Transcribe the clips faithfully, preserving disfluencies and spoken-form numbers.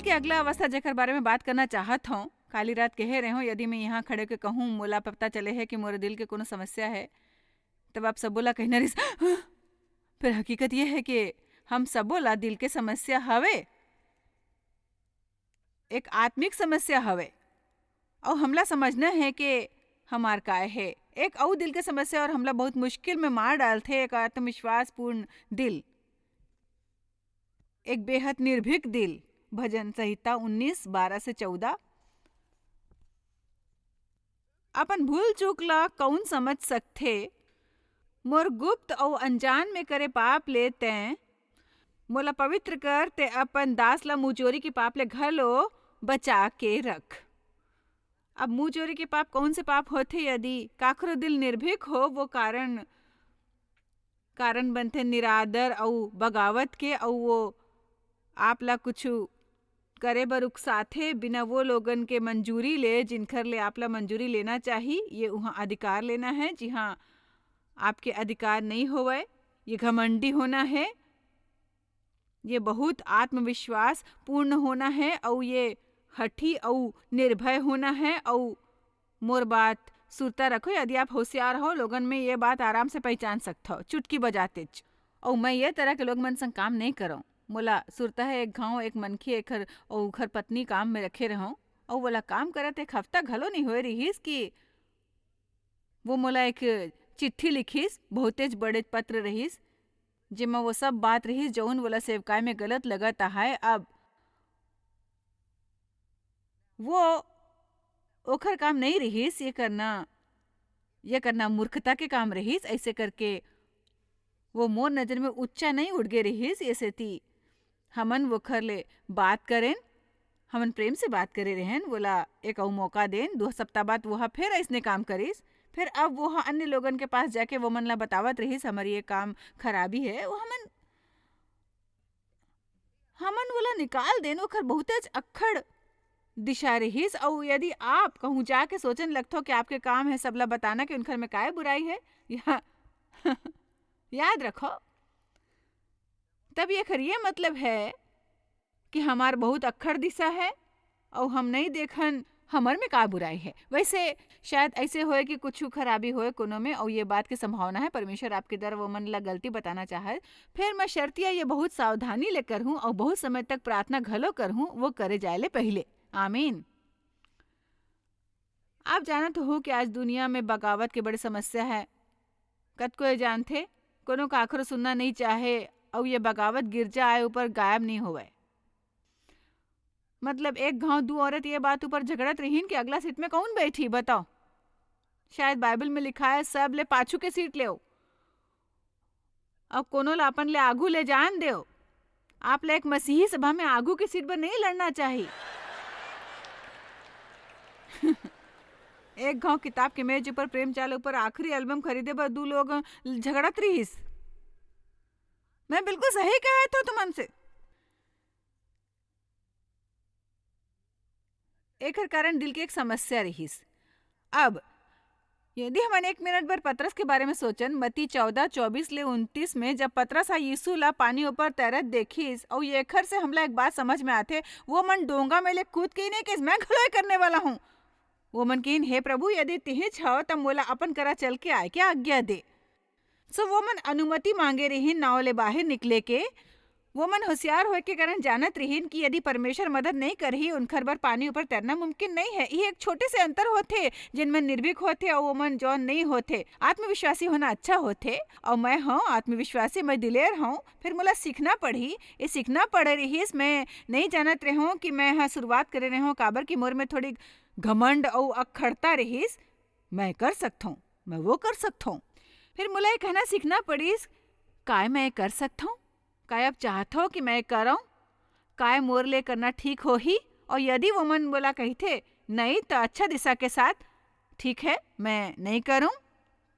के अगला अवस्था, जेकर बारे में बात करना चाहत हूँ, काली रात कहे रहे हूँ, यदि मैं यहाँ खड़े के कहूँ, मोला पता चले है कि मोर दिल के कोनो समस्या है, तब आप सबो ला कहना रिस, फिर हकीकत ये है कि हम सबो ला दिल के समस्या हवे, एक आत्मिक समस्या हवे, अउ हमला समझना है कि हमार काय है। एक अउ दिल के समस्या और हमला बहुत मुश्किल में मार डालथे, एक आत्मविश्वासपूर्ण दिल, एक बेहद निर्भीक दिल। भजन संहिता उन्नीस, बारह से चौदह। अपन भूल चूक ला कौन समझ सकथे? मोर गुप्त अउ अनजान में करे पाप ले तैं मोला पवित्र कर, ते अपन दास ला मुँह चोरी के पाप ले घलो बचा के रख। अब मुँह चोरी के पाप कौन से पाप होथे? यदि काखरो दिल निर्भीक हो, वो कारण, कारण बनथे निरादर अउ बगावत के, अउ वो आप ला कुछु करे बर उकसाथे बिना वो लोगन के मंजूरी ले, जिनखर ले आप ला मंजूरी लेना चाही। ये उहाँ अधिकार लेना है, जिहाँ आपके अधिकार नहीं होवय। ये घमंडी होना है, ये बहुत आत्मविश्वास पूर्ण होना है, अउ ये हठी अउ निर्भय होना है, अउ मोर बात सुरता रखो, यदि आप होशियार हो, लोगन में ये बात आराम से पहचान सकथव, चुटकी बजातेच। अउ मैं ये तरह के लोग मन संग काम नहीं करव। मोला सुरता है, एक घाव एक मनखे एखर अउ ओखर पत्नी काम में रखे रहव, अउ वोला काम करत एक हफ्ता घलो नहीं होए रिहिस कि वो मोला एक चिट्ठी लिखिस, बहुतेच बड़े पत्र रहिस, जेमा वो सब बात रहिस, जौन वोला सेवकाई में गलत लगत आहाय। अब वो ओखर काम नहीं रहिस ये करना, ये करना मूर्खता के काम रहिस। ऐसे करके वो मोर नजर में उच्चा नहीं उठ गे रहिस। ये सेती हमन वोखर ले बात करेन, हमन प्रेम से बात करे रहेन, वोला एक अउ मौका देन। दो सप्ताह बाद वो ह फेर अइसने काम करिस। फिर अब वो ह अन्य लोगन के पास जाके वो मन ला बतावत रहिस, "हमर ये काम खराबी है।" वो हमन, हमन वोला निकाल देन। ओखर बहुतेच अक्खड़ दिशा रहिस। अउ यदि आप कहूँ जाके सोचन लगथो कि आपके काम है सबला बताना कि उनखर में काय बुराई है, या याद रखो, तब ये खर ये मतलब है कि हमार बहुत अक्खड़ दिशा है, अउ हम नहीं देखन हमर में का बुराई है। वैसे शायद ऐसे होए कि कुछ खराबी होए कोनो में, अउ ये बात के संभावना है परमेश्वर आपके द्वारा वो मन ला गलती बताना चाहे। फिर मैं शर्तिया ये बहुत सावधानी ले करहूँ अउ बहुत समय तक प्रार्थना घलो करहूँ, वो करे जाए ले पहले। आमीन। आप जानत हो कि आज दुनिया में बगावत के बड़े समस्या है। कतको ये जानथे, कोनो काखरो सुनना नहीं चाहे, अउ ये बगावत गिरजा आए ऊपर गायब नहीं होवय। मतलब, एक घाव दू औरत ये बात ऊपर झगड़त रहिन कि अगला सीट में कौन बैठी, बताओ। शायद बाइबल में लिखा है, "सब ले पाछू के सीट लेव, अब कोनो ला अपन ले आगू ले जान देव।" आप ला एक मसीही सभा में आगू के सीट पर नहीं लड़ना चाही। एक घाव किताब के मेज ऊपर प्रेमचाल ऊपर आखिरी एल्बम खरीदे बर दू लोग झगड़त रहिस। मैं बिल्कुल सही कहा तो तुमन से। एकर कारण दिल के एक समस्या रहिस। अब यदि हमन एक मिनट बर पतरस के बारे में सोचन, मत्ती चौदह चौबीस ले उनतीस में, जब पतरस ह यीशु ला पानी ऊपर तैरत देखिस, अउ एखर से हमला एक बात समझ में आथे, वो मन डोंगा में ले कूद के ही नहीं कहिस, "मैं घलो ये करने वाला हूँ।" वो मन कहिन, "हे प्रभु, यदि तिहिच हव, त मोला अपन करा चल के आए के आज्ञा दे।" सो वो मन अनुमति मांगे रहिन नाव ले बाहर निकले के। वो मन होशियार होए के कारण जानत रहिन कि यदि परमेश्वर मदद नहीं करही, उनखर बर पानी ऊपर तैरना मुमकिन नहीं है। ये एक छोटे से अंतर होथे, जिन मन निर्भीक होथे अउ वो मन जौन नहीं होथे। आत्मविश्वासी होना अच्छा होथे, अउ मैं हूँ आत्मविश्वासी, मैं दिलेर हूँ। फिर मोला सीखना पड़ही, ये सीखना पड़े रहिस। मैं नहीं जानत रहूँ कि मैं ह शुरुआत करे रहूँ, काबर कि मोर में थोड़ी घमंड अउ अखड़ता रहिस। मैं कर सकथौं, मैं वो कर सकथौं। फिर मोला ये कहना सीखना पड़िस, "काय मैं कर सकथौं? काय आप चाहत हो कि मैं करौं? काय मोर ले करना ठीक होही?" और यदि वो मन मोला कहिथे, "नहीं," तो अच्छा दिशा के साथ, "ठीक है, मैं नहीं करूं,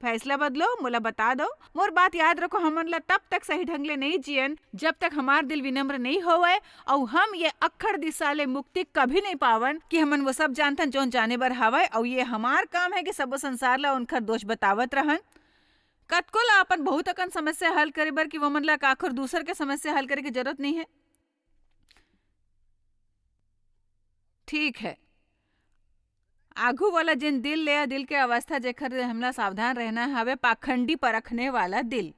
फैसला बदलो, मोला बता दो।" मोर बात याद रखो, हमन ला तब तक सही ढंग ले नहीं जियन, जब तक हमार दिल विनम्र नहीं होवय, अउ हम ये अक्खड़ दिशा ले मुक्ति कभी नहीं पावन कि हमन वो सब जानथन, जौन जाने बर हवय, अउ ये हमार काम है कि सबो संसार ला उनखर दोष बतावत रहन। कतको ला अपन बहुत अकन समस्या हल करे बर कि वो मन ला काखर दूसर के समस्या हल करे के जरूरत नहीं है। ठीक है। आघू वाला जेन दिल ले या दिल के अवस्था, जेखर हमला सावधान रहना हवे, पाखंडी परखने वाला दिल।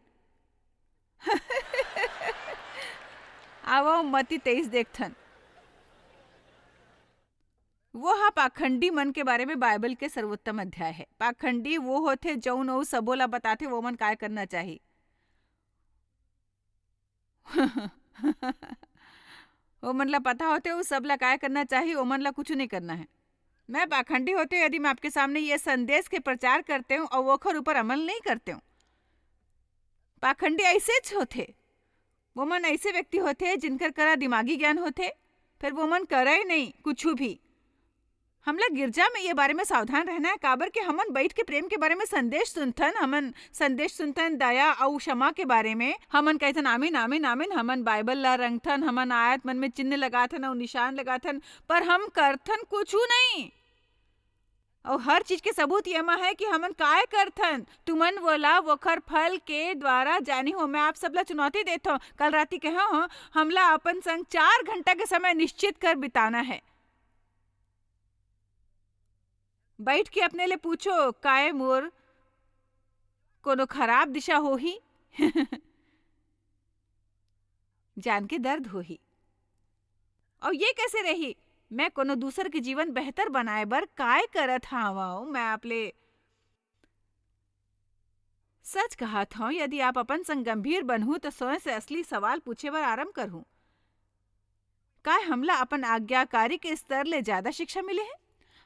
आवो मती तेईस देखथन। वो हा पाखंडी मन के बारे में बाइबल के सर्वोत्तम अध्याय है। पाखंडी वो होथे, जउन अउ सबो ला बताथे, वो मन काय करना चाही। ओमन ला पता होथे, वो सब ला काय करना चाही, ओमन ला कुछ नहीं करना है। मैं पाखंडी होते, यदि मैं आपके सामने ये संदेश के प्रचार करते हूँ और ओखर ऊपर अमल नहीं करते हूँ। पाखंडी ऐसे च होथे। वो मन ऐसे व्यक्ति होथे, जिनकर करा दिमागी ज्ञान होथे, फिर वो मन करे नहीं कुछ भी। हमला गिरजा में ये बारे में सावधान रहना है, काबर के हमन बैठ के प्रेम के बारे में संदेश सुनथन, हमन संदेश सुनथन दया अउ क्षमा के बारे में। हमन कहथन, "आमीन, आमीन, आमीन।" हमन बाइबल ला रंगथन, हमन आयत मन में चिन्ह लगाथन अउ निशान लगाथन, पर हम करथन कुछू नहीं। अउ हर चीज के सबूत ये मा है कि हमन काय करथन। तुमन वोला वोखर फल के द्वारा जानी हो। मैं आप सब ला चुनौती देथव, कल राती कहे हो, हमला अपन संग चार घंटा के समय निश्चित कर बिताना है। बैठ के अपने ले पूछो, "काय मोर कोनो खराब दिशा होही?" जान के दर्द होही। और ये कैसे रही, मैं कोनो दूसर के जीवन बेहतर बनाए बर काय करत हावव? मैं आप ले सच कहत हव, यदि आप अपन संग गंभीर बनहू, तो स्वयं से असली सवाल पूछे बर आरंभ करहू। काय हमला अपन आज्ञाकारी के स्तर ले ज्यादा शिक्षा मिले है?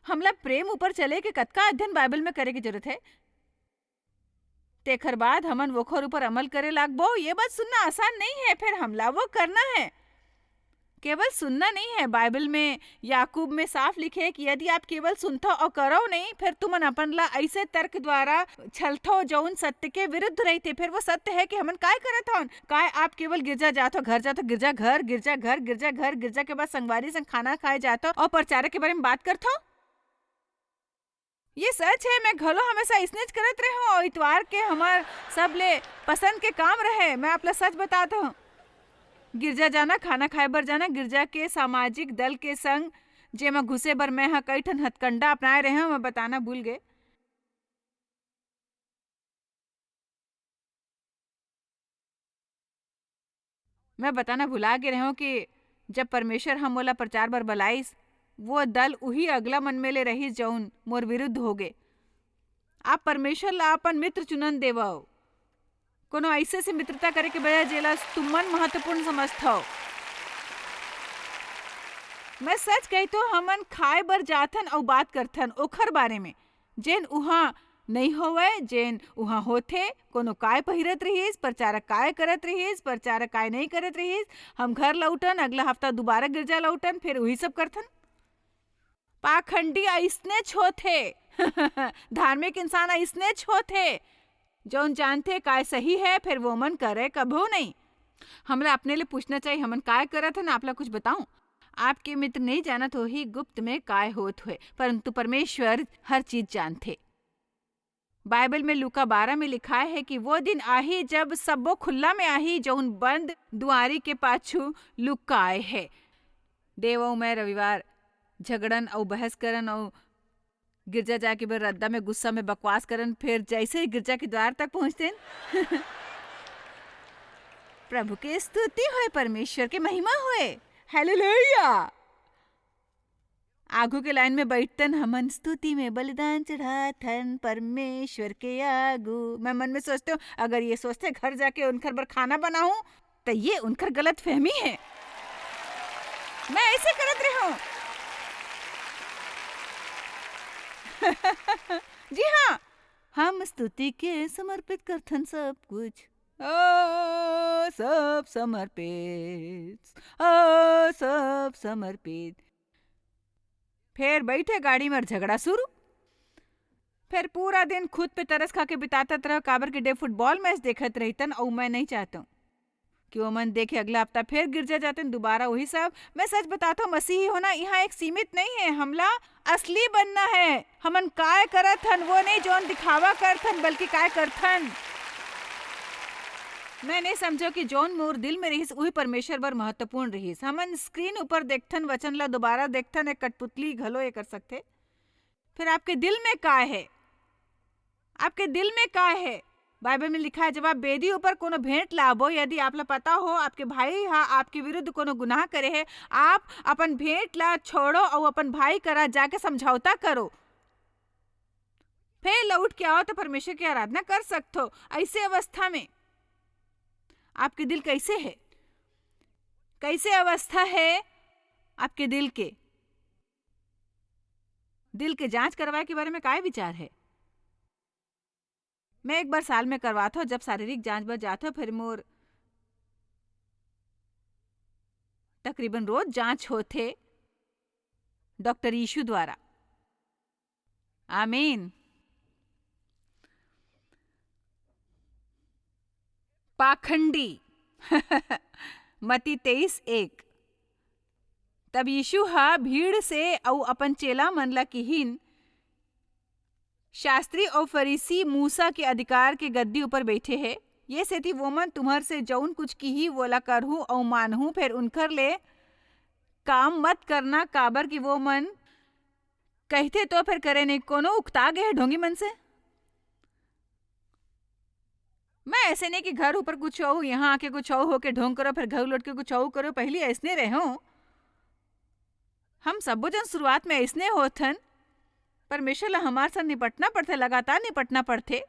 हमला प्रेम ऊपर चले के कतका अध्ययन बाइबल में करे के जरूरत है? तेखर बाद हमन वोखर ऊपर अमल करे लागबो। ये बात सुनना आसान नहीं है, फिर हमला वो करना है। केवल सुनना नहीं है, बाइबल में, याकूब में साफ लिखे है कि यदि आप केवल सुनथो और करो नहीं, फिर तुमन अपन ला ऐसे तर्क द्वारा छलथो, जौन सत्य के विरुद्ध रहिथे। फिर वो सत्य है कि हमन काय करत हन? काय आप केवल गिरजा जाथो, घर जाथो, गिरजा घर, गिरजा घर, गिरजा घर, गिरजा के बाद संगवारी संग खाना खाए जाथो और प्रचारक के बारे में बात करथो? ये सच है, मैं घलो हमेशा इसने च करत रहे हूँ और इतवार के हमार सबले पसंद के काम रहे। मैं आप ला सच बताता हूँ, गिरजा जाना, खाना खाए बर जाना, गिरजा के सामाजिक दल के संग, जेमा घुसे बर मैं हा कई ठन हथकंडा अपनाए रहे हूँ, मैं बताना भूल गए। मैं बताना भुला गे रहेंव कि जब परमेश्वर ह मोला प्रचार बर बलाइस, वो दल उही अगला मन में ले रहिस, जऊन मोर विरुद्ध होगे। आप परमेश्वर ला अपन मित्र चुनन देवव, कोनो अइसे से मित्रता करे के बजाय, जेला तुमन महत्वपूर्ण समझथव। मैं सच कही तो, हमन खाए बर जाथन अउ बात करथन ओखर बारे में, जेन उहाँ नइ होवय, जेन उहाँ होथे, कोनो काय पहिरत रिहिस, प्रचारक काय करत रिहिस, प्रचारक काय नइ करत रिहिस। हम घर लौटन, अगला हफ्ता दोबारा गिरजा लौटन, फेर उही सब करथन। पाखंडी अइसनेच होथे। धार्मिक इंसान अइसनेच होथे, जौन जानथे काय सही है, फेर वो मन करे कभू नहीं। हमला अपने ले पूछना चाहिए, हमन काय करत हन, आप ला कुछ बताऊं? आपके मित्र नहीं जानत होही गुप्त में काय होत होए, परंतु परमेश्वर हर चीज जानथे। बाइबल में लूका बारह में लिखाय है कि वो दिन आही, जब सब्बो खुल्ला में आही, जऊन बंद दुआरी के पाछू लुकाय है। देव अऊ मैं रविवार झगड़न अऊ बहस करन अऊ गिरजा जाके बर रद्दा में गुस्सा में बकवास करन, फेर जैसे ही गिरजा के द्वार तक पहुंचतेन, प्रभु के स्तुति होए, परमेश्वर के महिमा होए, हालेलुया। आगू के लाइन में बैठतन, हमन स्तुति में बलिदान चढ़ाथन परमेश्वर के आगू। मैं मन में सोचते हूँ, अगर ये सोचते घर जाके उनकर बर खाना बनाऊं, तो ये उनकर गलत फहमी है। मैं ऐसे करत रहे हूँ। जी हाँ, हम स्तुति के समर्पित करथन सब कुछ। ओ, सब समर्पित, ओ, सब समर्पित। फेर बैठे गाड़ी में झगड़ा शुरू। फेर पूरा दिन खुद पे तरस खा के बितातत रहो, काबर के डे फुटबॉल मैच देखत रहितन, अऊ मैं नहीं चाहता हूँ कि वो मन देखे। अगला हफ्ता फेर गिरजा जाते हैं, दोबारा वही सब। मैं सच बताता हूँ, मसीही होना यहाँ एक सीमित नहीं है, हमला असली बनना है। हमन काय करत हन, वो नहीं, जौन दिखावा करत हन, बल्कि काय करथन। मैं नहीं समझो कि जौन मोर दिल में रहिस, उही परमेश्वर बर महत्वपूर्ण रहिस। हमन स्क्रीन ऊपर देखथन, वचन ला दोबारा देखथन, एक कठपुतली घलो ये कर सकथे। फिर आपके दिल में का है? आपके दिल में का है? बाइबल में लिखा है, जब आप बेदी ऊपर कोनो भेंट लाबो, यदि आप ला पता हो आपके भाई हा आपके विरुद्ध कोनो गुनाह करे है, आप अपन भेंट ला छोड़ो और अपन भाई करा जाके समझौता करो, फिर लौट के आओ तो परमेश्वर की आराधना कर सकथो। ऐसे अवस्था में आपके दिल कैसे है? कैसे अवस्था है आपके दिल के? दिल के जांच करवाए के बारे में काय विचार है? मैं एक बार साल में करवात हूँ, जब शारीरिक जांच बर जात हूँ, फिर मोर तकरीबन रोज जांच होथे डॉक्टर यीशु द्वारा। आमीन। पाखंडी। मती तेईस एक। तब यीशु ह भीड़ से अऊ अपन चेला मन ला किहिन, "शास्त्री अऊ फरीसी मूसा के अधिकार के गद्दी ऊपर बैठे हे, ये सेती वोमन तुम्हर से जऊन कुछ किही, वोला करहूं अऊ मानहूं।" फेर उनकर ले काम मत करना, काबर कि वो मन कहिथे तो फेर करे नहीं। कोनो उकता गे हे ढोंगी मन से? मैं ऐसे नहीं कि घर ऊपर कुछ हो, यहाँ आके कुछ हो होके ढोंग करो, फिर घर लौट के कुछ हो करो। पहली ऐसने रहो। हम सबो जन शुरुआत में ऐसने होथन। परमेश्वर ला हमार साथ निपटना पड़थे, लगातार निपटना पड़थे।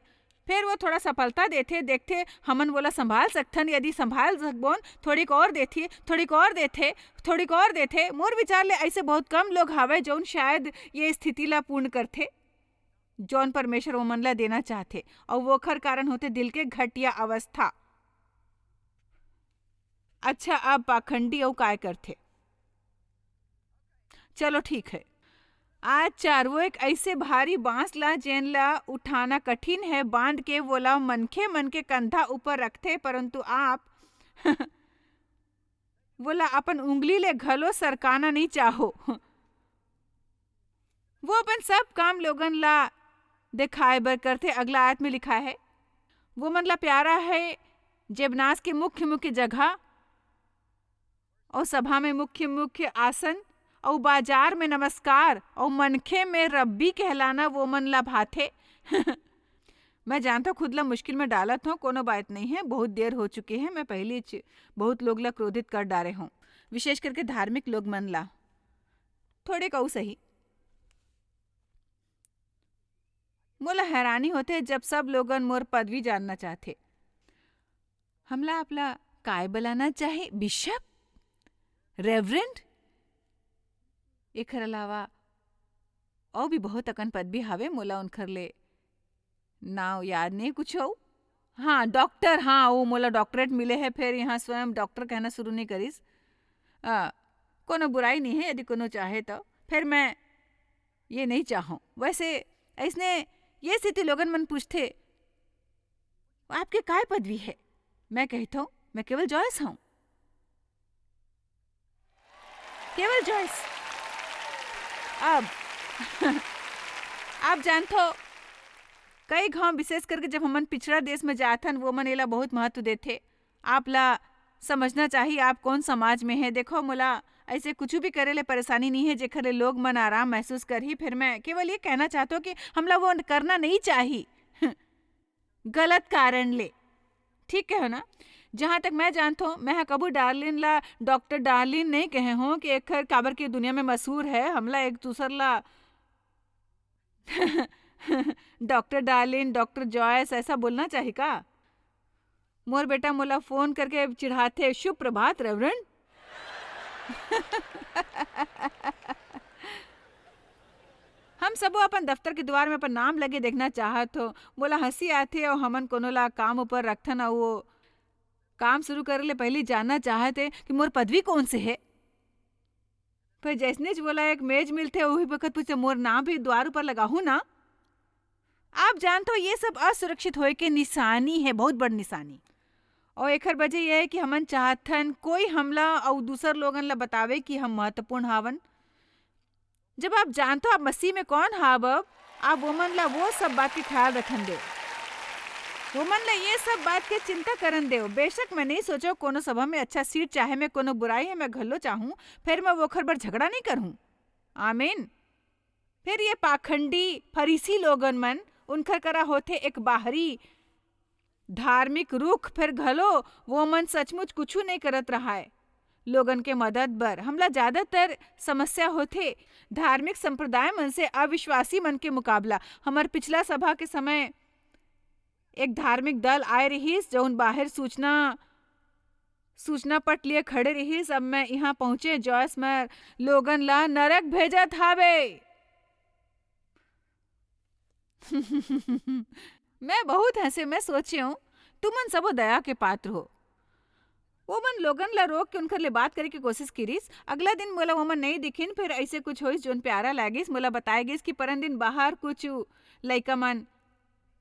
फिर वो थोड़ा सफलता देथे, देखथे हमन वोला संभाल सकथन, यदि संभाल सकबोन, थोड़ीक और देथे, थोड़ीक और देथे, थोड़ीक और देथे। मोर विचार ले ऐसे बहुत कम लोग हावय, जौन शायद ये स्थिति ला पूर्ण करथे, जौन परमेश्वर ओमन ला देना चाहथे, अउ वोखर कारण होथे दिल के घटिया अवस्था। अच्छा, अब पाखंडी अउ काय करथे? चलो ठीक है, आज चार वो एक ऐसे भारी बांस ला, जेन ला उठाना कठिन है, बांध के वोला मनखे मन के कंधा ऊपर रखथे, परंतु आप वोला अपन उंगली ले घलो सरकाना नहीं चाहो। वो अपन सब काम लोगन ला दिखाए बर करथे। अगला आयत में लिखा है, वो मन ला प्यारा है जेबनास के मुख्य मुख्य जगह, अउ सभा में मुख्य मुख्य आसन, अउ बाजार में नमस्कार, अउ मनखे में रब्बी कहलाना वो मन ला भाथे। मैं जानता खुद ला मुश्किल में डालत हूँ, कोनो बात नहीं है, बहुत देर हो चुके हैं, मैं पहले च-, बहुत लोग ला क्रोधित कर डारे हूँ, विशेष करके धार्मिक लोग मन ला। थोड़े कहू सही। मोला हैरानी होथे जब सब लोगन मोर पदवी जानना चाहथे। हमला आपला काय बुलाना चाही? बिशप? रेवरेंड? एखर अलावा अउ भी बहुत अकन पदवी हावे, मोला उनखर ले नाव याद नहीं कुछ हो। हाँ, डॉक्टर, हाँ, वो मोला डॉक्टरेट मिले है, फिर यहाँ स्वयं डॉक्टर कहना शुरू नहीं करिस। आ, कोनो बुराई नहीं है यदि कोनो चाहे तो, फिर मैं ये नहीं चाहूँ। वैसे ऐसने ये स्थिति लोगन मन पूछथे, "आपके काय पदवी है?" मैं कहता हूँ, "मैं केवल जॉयस हूँ, केवल जॉयस।" अब आप जानथो, कई घाव विशेष करके जब हमन पिछड़ा देश में जाथन, वो मन एला बहुत महत्व देथे। आप ला समझना चाहिए आप कौन समाज में है। देखो, मोला ऐसे कुछ भी करे ले परेशानी नहीं है जेखर ले लोग मन आराम महसूस करही। फिर मैं केवल ये कहना चाहता हूँ कि हमला वो करना नहीं चाहिए। गलत कारण ले, ठीक कहो ना? जहाँ तक मैं जानता हूँ, मैं हा कभू डार्लिन ला डॉक्टर डार्लिन नहीं कहे हूँ कि एखर काबर के दुनिया में मशहूर है। हमला एक दूसर ला डॉक्टर डार्लिन, डॉक्टर जॉयस ऐसा बोलना चाहिए का? मोर बेटा मोला फोन करके चिढ़ाथे, "शुभ प्रभात रेवरेंड।" हम सबो अपन दफ्तर के द्वार में अपन नाम लगे देखना चाहत हो। मोला हंसी आथे अउ हमन कोनो ला काम ऊपर रखथन अउ वो काम शुरू करे ले पहली जानना चाहत हे कि मोर पदवी कौन से है। फिर जैसने ज बोला एक मेज मिलथे, वही वक्त पूछे, "मोर नाम भी द्वार ऊपर लगाहू ना?" आप जानथो, ये सब असुरक्षित होए के निशानी है, बहुत बड़ निशानी। और एकर वजह यह है कि हमन चाहथन कोई हमला और दूसर लोगन ला बतावे कि हम महत्वपूर्ण हावन। जब आप जानथो आप मसीह में कौन हावव, आप वो मन ला वो सब बात के ख्याल रखन दे। वो मन ला ये सब बात के चिंता करन देव। बेशक मैं नहीं सोचो कोनो सभा में अच्छा सीट, चाहे मैं कोनो बुराई है मैं घलो चाहूँ, फिर मैं वोखर बर झगड़ा नहीं करहूँ। आमीन। फिर ये पाखंडी फरीसी लोगन मन, उनखर करा होथे एक बाहरी धार्मिक रुख, फिर घलो वो मन सचमुच कुछु नहीं करत रहाय। लोगन के मदद बर हमला ज्यादातर समस्या होथे धार्मिक संप्रदाय मन से अविश्वासी मन के मुकाबला। हमर पिछला सभा के समय एक धार्मिक दल आए रिहिस, जउन बाहर सूचना, सूचना पट लिए खड़े रिहिस। अब मैं इहाँ पहुँचे, जॉयस मर लोगन ला नरक भेजत हावे। मैं बहुत हंसे, मैं सोचे हूँ, तुमन सबो दया के पात्र हो। वो मन लोगन ला रोक के उनकर ले बात करे के कोशिश किरिस। अगला दिन मोला वो मन नहीं दिखिन, फिर ऐसे कुछ होइस जोन प्यारा लागिस। मोला बताए गिस कि परन दिन बाहर कुछ लइका मन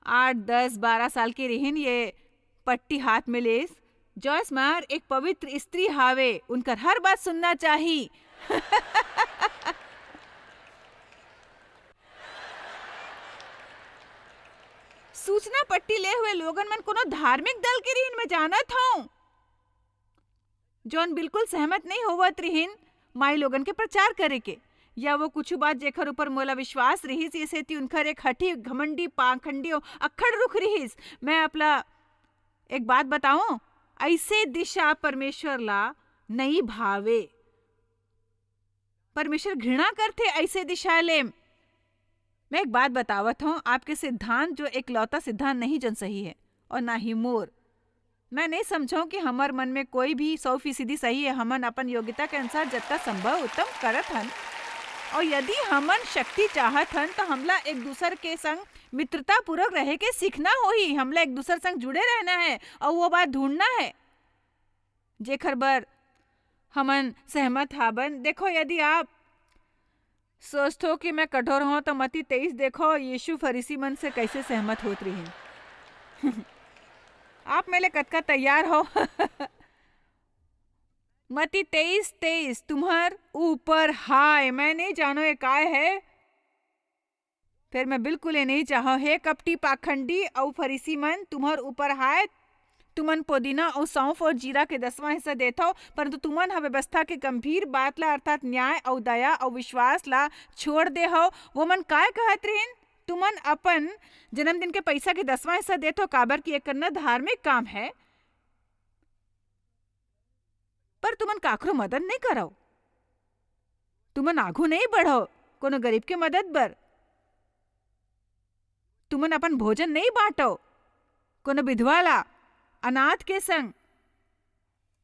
आठ, दस, बारह साल के रिहिन, ये पट्टी हाथ में लेस। जॉयस मार एक पवित्र स्त्री हावे, उनकर हर बात सुनना चाही। सूचना पट्टी ले हुए लोगन मन कोनो धार्मिक दल के रिहिन, मैं जानत हूँ, जौन बिल्कुल सहमत नहीं होवत रिहिन माई लोगन के प्रचार करे के, या वो कुछ बात जेखर ऊपर मोला विश्वास रिहिस, ये सेती उनकर एक हठी, घमंडी, पाखंडी अउ अक्खड़ रुख रिहिस। मैं अपला एक बात बताऊं, ऐसे दिशा परमेश्वर ला नहीं भावे। परमेश्वर घृणा करथे ऐसे दिशा ले। मैं एक बात बतावत हूँ, आपके सिद्धांत जो एकलौता सिद्धांत नहीं जन सही है, और ना ही मोर। मैं नहीं समझो कि हमर मन में कोई भी सौ फीसदी सही है। हमन अपन योग्यता के अनुसार जतका संभव उत्तम करत हन, और यदि हमन शक्ति चाहत हन, तो हमला एक दूसर के संग मित्रता पूर्वक रहे के सीखना होही। हमला एक दूसर संग जुड़े रहना है और वो बात ढूंढना है, जेखर बर हमन सहमत हाबन। देखो, यदि आप सोचथो कि मैं कठोर हूँ, तो मती तेईस देखो, यीशु फरीसी मन से कैसे सहमत होत रहिन। आप में ले कतका तैयार हो? मती तेईस तेईस, तुम्हर ऊपर हाय। मैं नहीं जानो ये काय है, फिर मैं बिल्कुल ये नहीं चाहूँ। हे कपटी, पाखंडी अउ फरीसी मन, तुम्हर ऊपर हाय। तुमन पुदीना अउ सौंफ अउ जीरा के दसवां हिस्सा देथव, परंतु तुमन ह व्यवस्था के गंभीर बात ला, अर्थात न्याय अउ दया अउ विश्वास ला छोड़ दे हव। वो मन काय कहत रहिन? तुमन अपन जन्मदिन के पैसा के दसवां हिस्सा देथव, काबर कि एकर न धार्मिक काम है। पर तुमन काकरो मदद नहीं करव। तुमन आघू नहीं बढ़व कोनो गरीब के मदद बर। तुमन अपन भोजन नहीं बांटव कोनो विधवा ला, अनाथ के संग।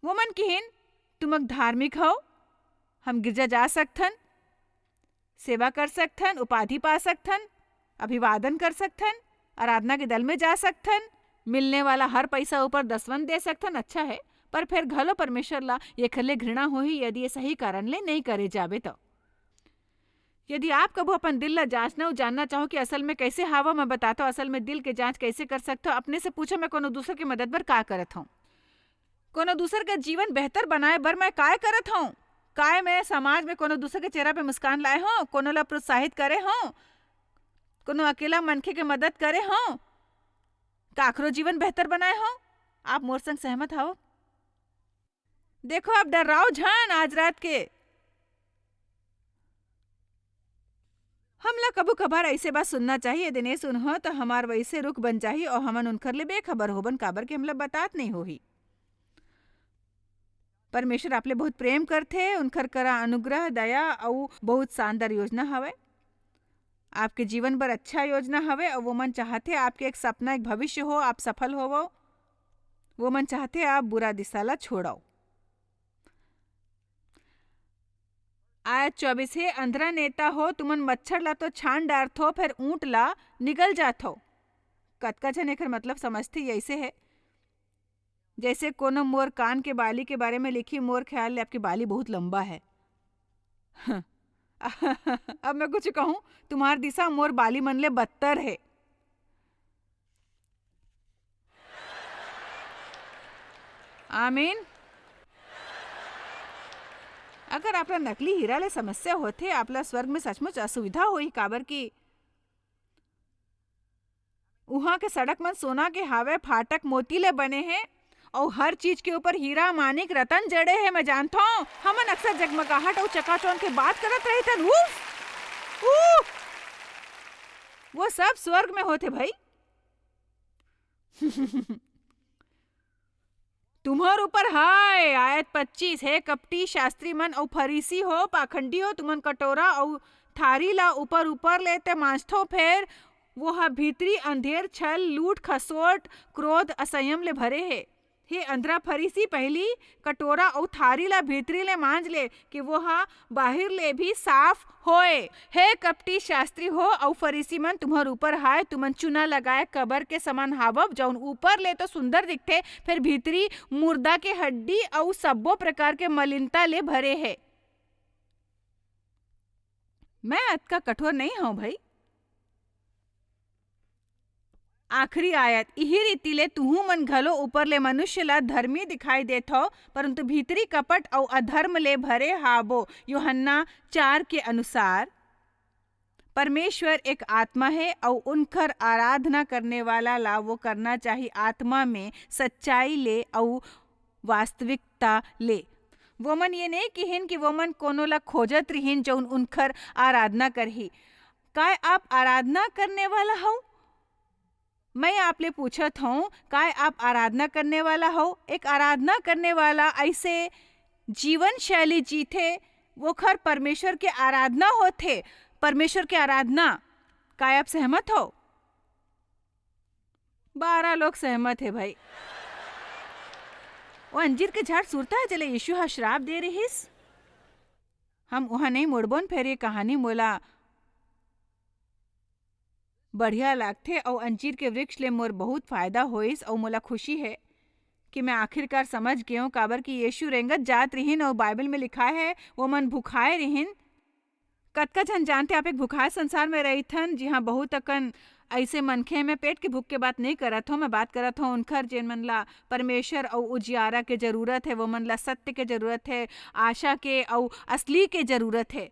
वो मन किहिन, "तुम धार्मिक हव, हम गिरजा जा सकथन, सेवा कर सकथन, उपाधि पा सकथन, अभिवादन कर सकथन, आराधना के दल में जा सकथन, मिलने वाला हर पैसा ऊपर दसवन दे सकथन, अच्छा है, पर फिर घलो परमेश्वर ला एखर ले घृणा होही, यदि ये सही कारण ले नहीं करे जाबे तो।" यदि आप कभू अपन दिल ला जांचना अउ जानना चाहो कि असल में कैसे हावव, मैं बताता हूँ, असल में दिल के जांच कैसे कर सकथो। अपने से पूछो, "मैं कोनो दूसर के मदद बर का करत हूँ? कोनो दूसर का जीवन बेहतर बनाए बर मैं काय करत हूँ? काय मैं समाज में कोनो दूसर के चेहरा पे मुस्कान लाए हूँ, कोनो ला प्रोत्साहित करे हूँ, कोनो अकेला मनखे के मदद करे हूँ, काकरो जीवन बेहतर बनाए हूँ?" आप मोर संग सहमत हव? देखो, अब डराओ झन आज रात के। हमला कभू कभार ऐसे बात सुनना चाहिए, यदि नहीं सुनहो तो हमार वैसे रुख बन जाही और हमन उनकर ले बेखबर होबन, काबर के हमला बतात नहीं होही। परमेश्वर आप ले बहुत प्रेम करथे, उनकर करा अनुग्रह, दया अउ बहुत शानदार योजना हवय। आपके जीवन बर अच्छा योजना हवय अउ वो मन चाहथे आपके एक सपना, एक भविष्य हो, आप सफल होवो। वो मन चाहथे आप बुरा दिशा ला छोड़ो। आयत चौबीस हे, "अंधरा नेता हो, तुमन मच्छर ला तो छान डारथो, फिर ऊंट ला निगल जाथो।" कतका झन एकर मतलब समझथे, ये ऐसे है, जैसे कोनो मोर कान के बाली के बारे में लिखी, "मोर ख्याल ले आपके बाली बहुत लंबा है।" अब मैं कुछ कहूँ, तुम्हार दिशा मोर बाली मन ले बदतर है। आमीन। अगर आपला नकली हीरा ले समस्या होथे, आपला स्वर्ग में सचमुच असुविधा होही, काबर कि उहाँ के सड़क मन सोना के हावय, फाटक मोती ले बने हे, अउ हर चीज के ऊपर हीरा, मानिक, रतन जड़े हे। मैं जानथों, हमन अक्सर जगमगाहट अउ चकाचौंध के बात करत रहिथन। उफ! उफ! वो सब स्वर्ग में होथे, भाई। तुम्हर ऊपर हाय। आयत पच्चीस, हे कपटी शास्त्री मन अउ फरीसी हो, पाखंडी हो, तुमन कटोरा अउ थारी ला ऊपर ऊपर ले ते मांजथो, फेर वो ह भीतरी अंधेर, छल, लूट, खसोट, क्रोध, असंयम ले भरे हे। हे अंधरा फरीसी, पहिली कटोरा अउ थारी ला भीतरी ले मांज ले, कि वो ह बाहिर ले भी साफ होए। हे कपटी शास्त्री हो अउ फरीसी मन, तुम्हर ऊपर हाय, तुमन चूना लगाए कबर के समान हावव, जउन ऊपर ले तो सुंदर दिखथे, फेर भीतरी मुर्दा के हड्डी अउ सब्बो प्रकार के मलिनता ले भरे हे। मैं अतका कठोर नइ हंव, भई। आखिरी आयत, इही रीति ले तुहू मन घलो ऊपर ले मनुष्य ला धर्मी दिखाई देथव, परंतु भीतरी कपट अउ अधर्म ले भरे हाबो। यूहन्ना चार के अनुसार, परमेश्वर एक आत्मा हे अउ उनकर आराधना करने वाला ला वो करना चाही आत्मा में सच्चाई ले अउ वास्तविकता ले। वोमन ये नइ किहिन कि वोमन कोनो ला खोजत रिहिन, जउन उनकर आराधना करही। काय आप आराधना करने वाला हव? मैं आप ले पूछत हूँ, काय आप आराधना करने वाला हव? एक आराधना करने वाला ऐसे जीवन शैली जीथे, वोखर परमेश्वर के आराधना होथे। परमेश्वर के आराधना। काय आप सहमत हव? बारह लोग सहमत हे, भाई। वो अंजीर के झाड़ सुरता हे, जेला यीशु ह श्राप दे रिहिस। हम उहाँ नइ मुड़बोन, फेर ये कहानी मोला बढ़िया लागथे, अउ अंजीर के वृक्ष ले मोर बहुत फायदा होइस, अउ मोला खुशी हे कि मैं आखिरकार समझ गेंव, काबर कि यीशु रेंगत जात रिहिन, अउ बाइबल में लिखाय हे, वो मन भुखाए रिहिन। कतका झन जानथे, आप एक भुखाए संसार में रहिथन, जिहाँ बहुत अकन ऐसे मनखे, मैं पेट के भूख के बात नइ करत हंव, मैं बात करत हंव उनखर, जेन मन ला परमेश्वर अउ उजियारा के जरूरत हे, वो मन ला सत्य के जरूरत हे, आशा के अउ असली के जरूरत हे,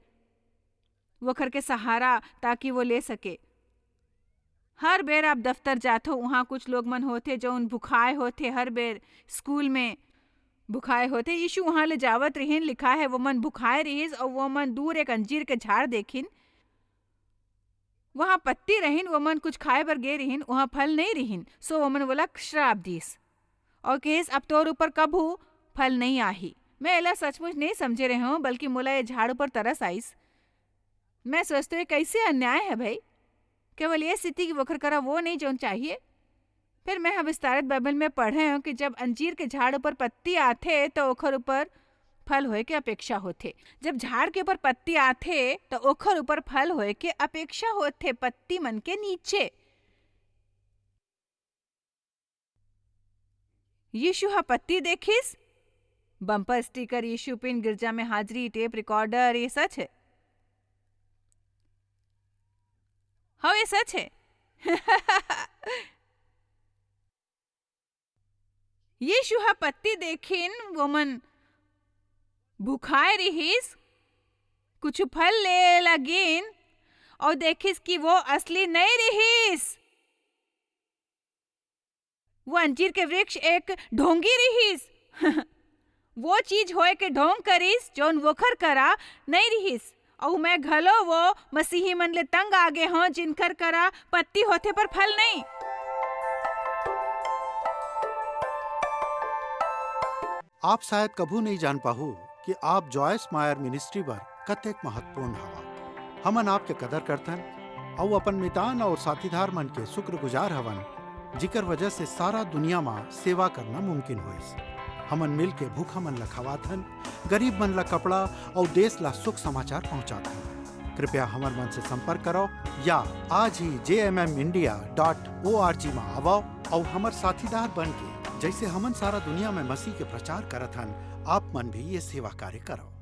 वोखर के सहारा, ताकि वो ले सके। हर बेर आप दफ्तर जाथो, उहाँ कुछ लोग मन होथे, जउन भुखाए होथे, हर बेर स्कूल में भुखाए होथे। यीशु उहाँ ले जावत रिहिन, लिखाय हे, वो मन भुखाए रिहिस, अउ वो मन दूर एक अंजीर के झाड़ देखिन। वहाँ पत्ती रहिन, वो मन कुछ खाए बर गे रिहिन, वहाँ फल नइ रिहिन, सो वो मन वोला श्राप दीस। अउ कहिस, "अब तोर ऊपर कभू फल नइ आही।" मैं एला सचमुच नइ समझे रेहेंव, बल्कि मोला ये झाड़ ऊपर तरस आइस। मैं सोचथों, ये कइसे अन्याय हे भई? केवल ये सेती कि वोखर करा वो नइ, जउन चाहिए। फेर मैं ह विस्तारित बाइबल में पढ़ेंव कि जब अंजीर के झाड़ ऊपर पत्ती आथे, त ओखर ऊपर फल होए के अपेक्षा होथे। जब झाड़ के ऊपर पत्ती आथे, त ओखर ऊपर फल होए के अपेक्षा होथे, पत्ती मन के नीचे। यीशु ह पत्ती देखिस, बम्पर स्टिकर, यीशु पिन, गिरजा में हाजरी, टेप रिकॉर्डर, ये सच हे। हव, ये सच हे। यीशु ह पत्ती देखिन, वो मन भुखाए रिहिस, कुछु फल ले लगिन, अउ देखिस कि वो असली नइ रिहिस। वो अंजीर के वृक्ष एक ढोंगी रिहिस। वो चीज होए के ढोंग करिस, जउन वोखर करा नइ रिहिस। अउ मैं घलो वो मसीही मन ले तंग आ गे हंव, जिनखर करा पत्ती होथे, पर फल नइ। आप शायद कभू नइ जान पाहू कि आप जॉयस मायर मिनिस्ट्री बर कतेक महत्वपूर्ण हवा। हमन आपके कदर करथन अउ अपन मितान अउ साथीदार मन के शुक्रगुजार हवन, जिकर वजह से सारा दुनिया म सेवा करना मुमकिन होइस। हमन मिल के भूखा मन ला खवाथन, गरीब मन ला कपड़ा अउ देश ला सुख समाचार पहुंचाथन। कृपया हमर मन से संपर्क करो या आज ही jmmIndia dot org म आवव अउ हमर साथीदार बन के, जइसे हमन सारा दुनिया में मसीह के प्रचार करत हन, आप मन भी ये सेवा कार्य करो।